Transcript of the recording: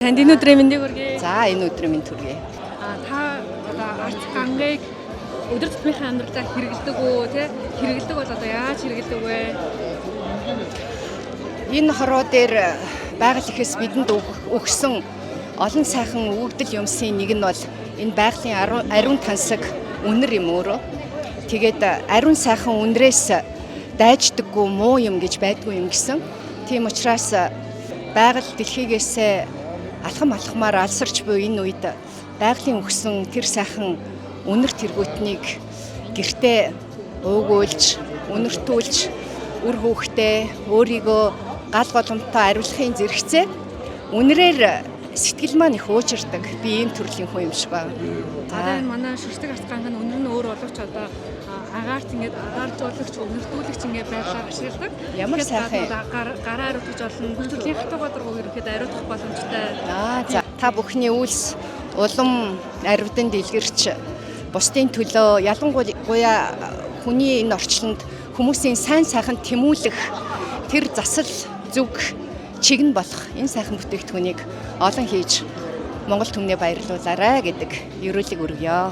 Танд энэ өдрийн мэндийг хүргэе. За, энэ өдрийн мэнд хүргэе. А та одоо арц гангийг өдөр тутмынхаа амьдралдаа хэрэгэлдэг үү, тэ? Хэрэгэлдэг бол одоо яаж хэрэгэлдэг вэ? Энэ хороо дээр байгаль ихэс бидэнд өгсөн олон сайхан өгөгдөл юмсын нэг нь бол энэ байгалийн ариун тансаг үнэр юм өөрөө. Тэгээд ариун сайхан үнрээс дайждаггүй муу юм гэж байдгүй юм гэсэн. Тийм учраас байгаль дэлхийгээсээ алхам алхмаар алсарч буй энэ үед байгалийн өгсөн тэр сайхан үнэр тэргүүтнийг гэртээ уугуулж, үнэртүүлж, үр хүүхдээ өөрийгөө гал голомттой ариулахын зэрэгцээ үнрээр сэтгэл маань их уучирдаг. Би ийм төрлийн хүн юм шиг байна. Одоо энэ манай шүршдэг арц ганг нь үнэр нь өөр боловч одоо агаарт ингээд агааржуулагч, үнэртүүлэгч ингээд байдлаар ашигладаг. Ямар сайхан юм. Гараа ариутгаж болно. Бүх төрлийн хатуу гадаргуу ерөнхийдөө ариутгах боломжтой. Аа, за, та бүхний үйлс улам аривдан дэлгэрч бусдын төлөө, ялангуяа хүний энэ орчлонд хүмүүсийн сайн сайхан тэмүүлэх тэр засал зүг чиг нь болох энэ сайхан бүтээгдэхүүнийг олон хийж Монгол түмнээ баярлуулаарай гэдэг ерөөлийг өргөё.